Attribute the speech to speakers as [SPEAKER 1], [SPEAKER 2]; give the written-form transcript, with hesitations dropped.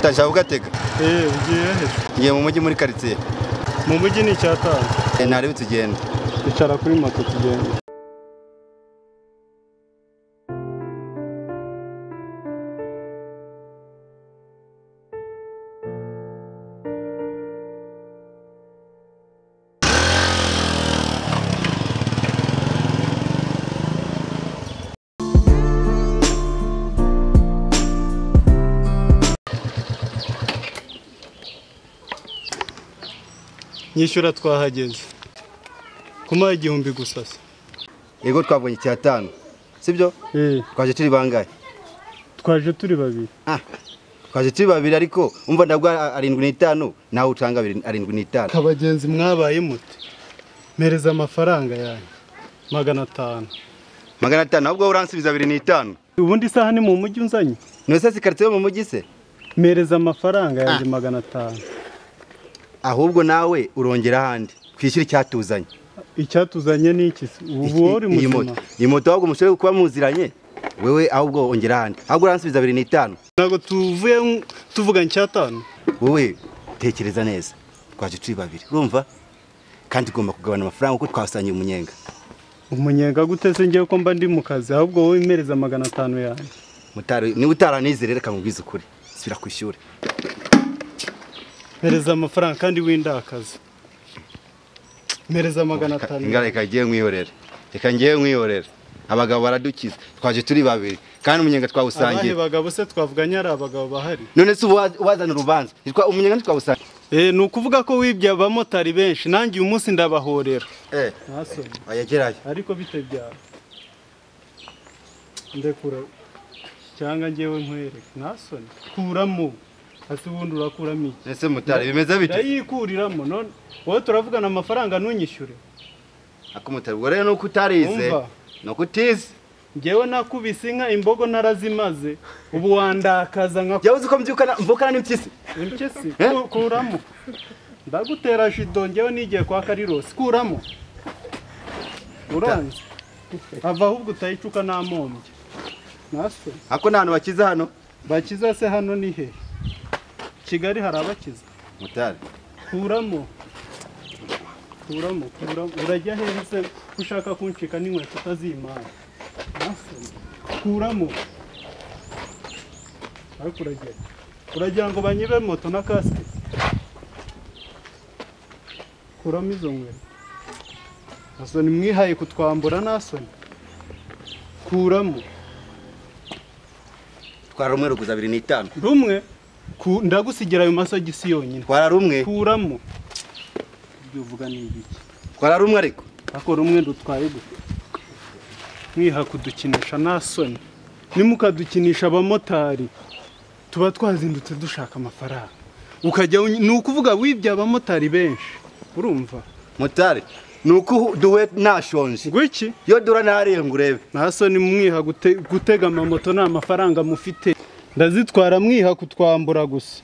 [SPEAKER 1] Mutajya ugatega.
[SPEAKER 2] Ugiye he?
[SPEAKER 1] Ngiye mu mujyi muri quartier.
[SPEAKER 2] Mu mujyi ni icyatanu.
[SPEAKER 1] Ntarebe tugenda.
[SPEAKER 2] Icara kuri moto tugenda. Nyishyura twahageze. Kuma 1000 gusa se.
[SPEAKER 1] Yego twabonye icyatanu. Sibyo? Twaje turi bangahe?
[SPEAKER 2] Twaje turi babiri.
[SPEAKER 1] Twaje turi babiri ariko umva ndagwa 75 nawe utanga 75.
[SPEAKER 2] Abagenzi mwabaye mute. Mpereza amafaranga yanyu. 500.
[SPEAKER 1] 500 ahubwo uransubiza 25.
[SPEAKER 2] Ubundi isaha ni mu mujyi unzanye.
[SPEAKER 1] None se quartier mu mujyi se?
[SPEAKER 2] Mpereza amafaranga yanjye 500.
[SPEAKER 1] Ahubwo nawe urongera handi kwishyura icyatuzanye.
[SPEAKER 2] Icyatuzanye ni iki? Ubu uri muzima.
[SPEAKER 1] Iyi moto ahubwo mushoboye kuba muziranye wewe ahubwo ongera handi. Ahubwo uransubiza 25.
[SPEAKER 2] Ntago tuvuye tuvuga icyatanu.
[SPEAKER 1] Wowe tekereza neza. Twaje turi babiri. Urumva? Kandi ugomba kugabana amafaranga kuko twasanye umunyenga.
[SPEAKER 2] Umunyenga gute se ngiye ko mba ndi mu kazi ahubwo wowe impereza 500 yanjye.
[SPEAKER 1] Mutari ni utaranizere reka nkubwize ukuri. Subira kwishyura.
[SPEAKER 2] Mpereza amafaranga kandi windakaza. Mpereza 500.
[SPEAKER 1] Ingara reka ngiye nkwihorera. Reka ngiye nkwihorera. Abagabo baradukiza. Twaje turi babiri kandi umunyenga twawusangiye.
[SPEAKER 2] Abahe bagabo se twavuganye ari abagabo bahari.
[SPEAKER 1] None se wazana urubanza. Nitwa umunyenga twawusangiye.
[SPEAKER 2] Ni ukuvuga ko wibye abamotari benshi nanjye uyu munsi ndabahorera. Nasoni.
[SPEAKER 1] Ayagerayo.
[SPEAKER 2] Ariko bite byawe. Ndekura cyangwa ngewe nkwereke. Nasoni. Kuramo. Ase ubundi urakuramo iki?
[SPEAKER 1] Ese mutari bimeze bite?
[SPEAKER 2] Ndayikuriramo none wowe turavugana amafaranga ntunyishyure.
[SPEAKER 1] Ako mutari ubwo rero nuko utarize. Nuko utize.
[SPEAKER 2] Ngewe nakubise inka imbogo narazimaze ubu wandakaza nka
[SPEAKER 1] Yavuze ko mbyukana mvukana n'impyisi.
[SPEAKER 2] Impyisi kuramo. Ndagutera jido ngewe nigiye kwa Kariros kuramo. Uranze. Ava ahubwo utayicuka namombye. Naso.
[SPEAKER 1] Ako nta hantu bakiza hano.
[SPEAKER 2] Bakiza se hano ni he? Kigali hari abakiza.
[SPEAKER 1] Mutari.
[SPEAKER 2] Kuramo. Kuramo, kuramo. Urajya hehe se ushaka kuncika n'inkweto utazimana? Kuramo. Ariko urajya. Uragira ngo banyibe moto na kasike. Kuramo izo nkweto. Nasoni mwihaye kutwambura nasoni. Kuramo.
[SPEAKER 1] Twara rumwe ruguza 25.
[SPEAKER 2] Rumwe? Ndagusigira ayo masogisi yonyine.
[SPEAKER 1] Twara rumwe.
[SPEAKER 2] Kuramo. Ibyo uvuga ni ibiki?
[SPEAKER 1] Twara rumwe ariko.
[SPEAKER 2] Ako rumwe ndutwaye gute? Mwiha kudukinisha nasoni. Nimukadukinisha abamotari. Tuba twazindutse dushaka amafaranga. Ukajya ni ukuvuga wibye abamotari benshi. Urumva?
[SPEAKER 1] Motari nuko duwe nashonje.
[SPEAKER 2] Ngwiki?
[SPEAKER 1] Yo dura nariye ngurebe.
[SPEAKER 2] Nasoni mwiha gutega amamoto nta mafaranga mufite. Ndazitwara mwiha kutwambura gusa.